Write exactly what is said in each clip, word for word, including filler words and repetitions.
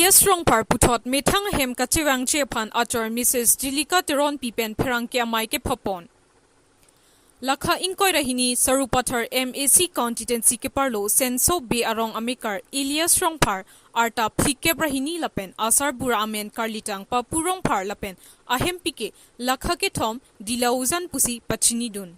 Elias Rongphar puthot methang ahem kachevangji aphan achor Mrs Jilika Teronpi pen pherangke amei kephapon. Lakha ingkoi ra hini Sarupathar M A C constituency keparlo Senso Bey arong amekar Elias Rongphar arta phlikep ra hini lapen asarbura amen karlitang Papu Rongphar lapen ahempike lakha kethom dila ujan pusi pachinidun.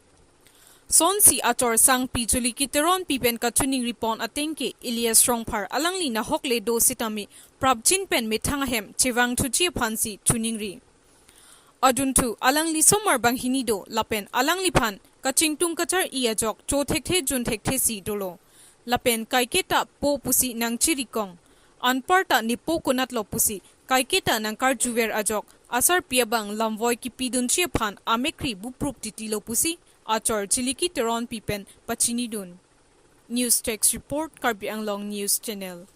Sonsi achor sangpi Jiliki Teronpi pen kachiningripon atengke Elias Rongphar alangli nahok le do sitame prapjin pen methang ahem chevangthuji aphansi chiningri. Adunthu alangli somar banghini do lapen alangliphan kachingtung kachar-i ajok cho thekthe jun thekthesi dolo. Lapen kaiketa po pusi nangchirikong. Anparta nepo konatlo pusi kaiketa nangkarjuver ajok asarpi abang lamvoi kipidunji aphan amekkri buprup titilo pusi achor Jiliki Teronpi pen pachinidun. News Desk Report, Karbi Anglong News Channel.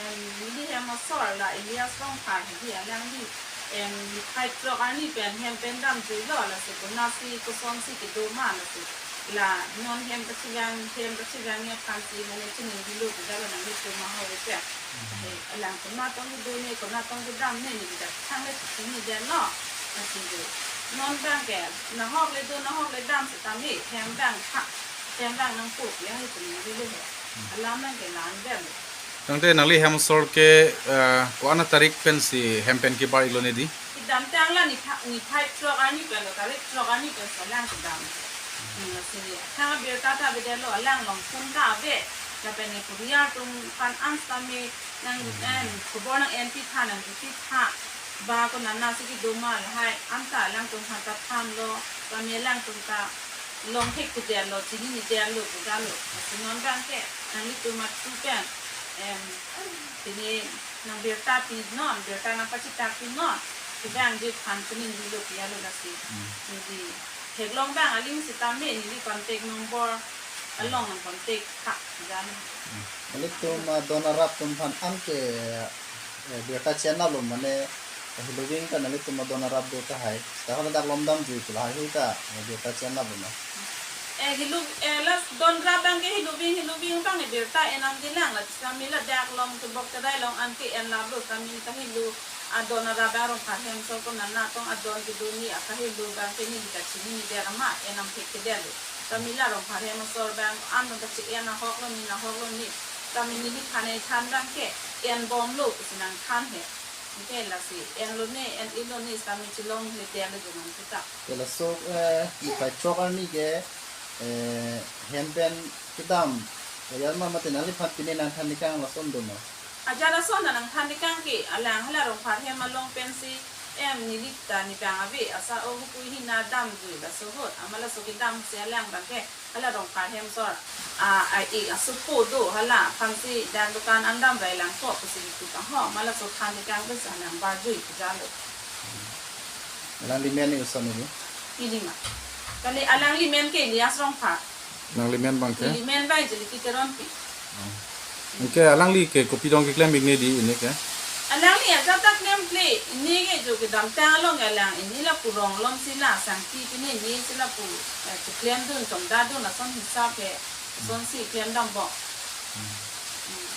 Em, neli hem asor la Elias Rongphar hedi alangli, em, niphai throk arni pen hem pen damjuilo, lasi konatsi kosonsi kedo ma lasi. La non hem kachevang, hem kachevang aphansi mane chiningrilo pu jalo nanglitum ahoi pen. He, alang konat tong kedo ne, konat tong kedam ne, neli dak thang le chinidetlo. Lasi do. Non abangke, nahok le do, nahok le dam sitame, hem abang ha, hem abang nangpo ya he chiningrilo he. Alam abangke la-an pen. Tangte nangli hem asor ke, eh, ko-an atarik pensi hem pen kebar-iklo ne di? Kedamtang la nipha-, niphai throk arni pen, tarik throk arni pen selang kedam. Hmm, lasi thang abirta ta avedetlo, alang along phone ta ave. Lapen ne korea atum aphan an sitame nang, em, khobor nang-enpitha, nangpitha. Ba konatsi kedo ma lahai, anta alangtum aphan ta thanlo, sitame alangtum ta long thekthedetlo, chininedetlo pu jalo. Lasi non abangke nanglitum mathu pen, em, pini nang birta pinon, birta nangpachethak pinon, kevangji aphan chiningrilo pu jalo lasi. Hmm. Neli theklong abang aling sitame neli contact number along nang contact tha pu jalo. Hmm. Nanglitum, ah, don arap atum aphan anke, eh, birta chenaplo mane, eh, hilobing ta nanglitum adon arap do tahai. Tahai ladak lom damjui pu lahai hui ta, eh, birta chenaplo ma? Eh, hilu, eh, la don arap abangke hilobing, hilobing abang, eh, birta enam dilang la, sitame ladak lom kebok terai along anke enlaplo, sitame ta hilu adon arap abang Rongphar hem asor konat tong adon kedo ne akahelo abangke neli kachinidet ma, enam thekthedetlo. Sitame la Rongphar hem asor abang an abang kachi-en ahoklo ne, nahoklo ne. Sitame neliphan ethan abangke enbomlo pusi nangthan he. Anke lasi enlo ne, en-iklo ne, sitame chelongledetlo jo nang kita. Ke laso, eh, niphai throk arni ke, eh, hem pen kedam, eh, yarma mate nangliphan pine nangthan tekang lason do ma? Ajat ason nangthan tekang ke, alang hala Rongphar hem along pensi, em, neli ta nephan ave, asa o hukui hina damjui laso ahut, amat laso kedamsi alang abangke hala Rongphar hem asor, a, a, e, asopo do, hala aphansi dak dukan an damrai lang ko pusi tu kang ho, amat laso than tekang pusi alang barjui pu jalo. Alangli men ni uson ni? Ili ma. Kali alangli men ke Elias Rongphar. Nangli men abangke? Neli men abang Jiliki Teronpi. Oh. Anke alangli ke kopi dong keklem-ik ne di ini ke? Alangli ajat ta klemkle, ini ke jo kedamtang along ke alang ini lapu rong along si la sangti pine ini si lapu, eh, cheklemdun, chongdadun ason hisap he, asonsi klemdambom. Hmm. Hmm.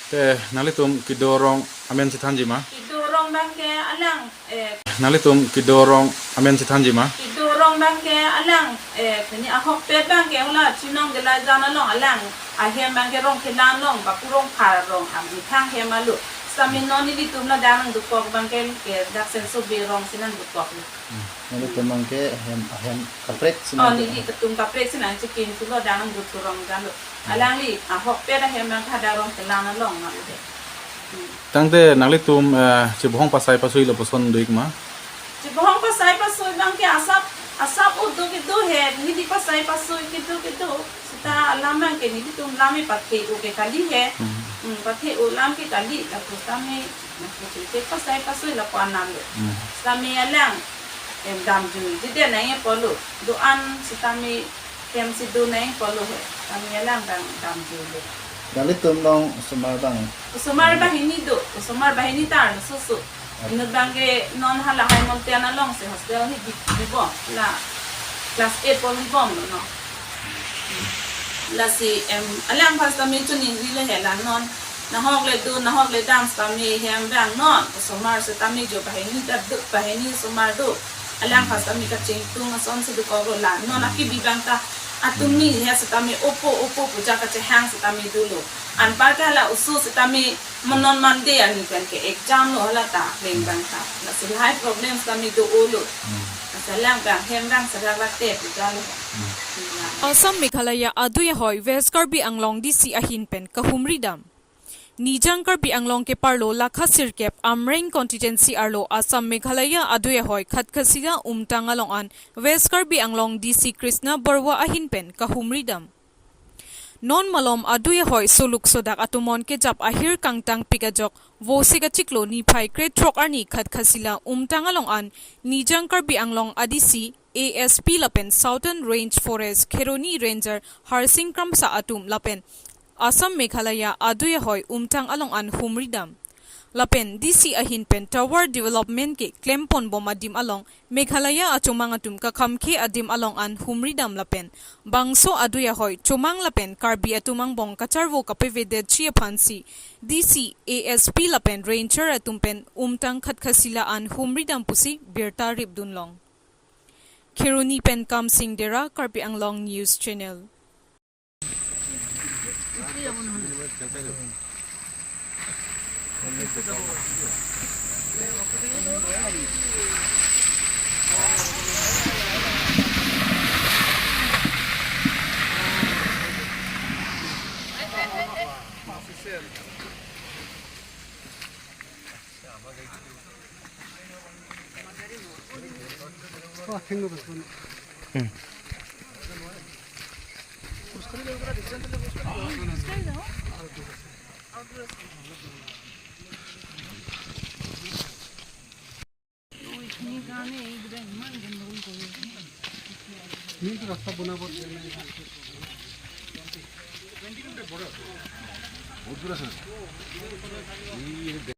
Te nanglitum kedo arong amen chethanji ma? Kedo arong abangke alang, eh, Nanglitum kedo arong amen chethanji ma? Kedo arong abangke alang, eh, pini ahokpet abangke hala Chinong Gelaijan along alang ahem abangke Rongkhelan along, Papu Rongphar arong, amethang ahem alo. Sitame non nelitum ladak nangdokok abangke, ke dak Senso Bey arongsi nangdokoklo. Hmm. Nanglitum abangke ahem, ahem kaprek si nang. Oh, nelitum kaprek si nangchekin thulo, dak nangdok thu arong jalo. Alangli ahokpet ahem abang hadak Rongkhelan along ma ude. Hmm. Tangte nanglitum, eh, chebohong pasai pasuilo puson do-ik ma? Chebohong pasai pasui abangke asap, asap udo kedo he, neli pasai pasui kedo kedo. Seta alam abangke nelitum lam ipathe-o ke kali he. Hmm. Hmm, pathe-o alam ke kali, lapu sitame, lapu sitame pasai pasui lapu anam lo. Hmm. Sitame alang, em, damjui, jide nai apotlo, do-an sitame hem si do nai apotlo he, sitame alang dam, damjuilo. Nanglitum along osomar abang? Osomar banghini do, osomar banghini ta arloso so. Inut abangke non hala High Mountain alongsi hostel hidi bibom, la class eight po bibomlo non. Lasi em alang pas tame chuningri le he la non. Nahok le do, nahok le dam tame hem bang non. Osomar setame jo banghini ta do, banghini osomar do. Alang pas tame kachingtung ason si dokok lo la non, akibi bang ta atum ni he setame opo opo puja kachehang setame dolo. Anpar ke hala oso setame monon mande ani pen ke exam lo hala ta, leng bang ta. Lasi lahai problems tame do-o lo. Lasi alang bang hem bang sadak la te puja lo. Assam Meghalaya adui ahoi West Karbi Anglong D C ahin pen kahumri dam. Nijang Karbi Anglong keparlo lakha sirkep Amreng constituency arlo Assam Meghalaya adui ahoi Khatkhasila Umtang along an West Karbi Anglong D C Krishna Baruah ahin pen kahumri dam. Non malom adui ahoi soluk sodak atumon kejap ahir kangtang pik ajok Vosik achiklo niphai krethrok arni Khatkhasila Umtang along an Nijang Karbi Anglong A D C, A S P lapen Southern Range Forest Kheroni Ranger Harsing Kramsa atum lapen Assam Meghalaya adui ahoi Umtang along an humri dam. Lapen D C ahin pen tower development keklem pon bom adim along Meghalaya achomang atum kakhamkhe adim along an humri dam lapen bangso adui ahoi chomang lapen Karbi atum angbong kacharvo kapavedetji aphansi D C, A S P lapen Ranger atum pen Umtang Khatkhasila an humri dam pusi birta rip dun long. Kheroni pen Kamsing Dera, Karbi Anglong News Channel.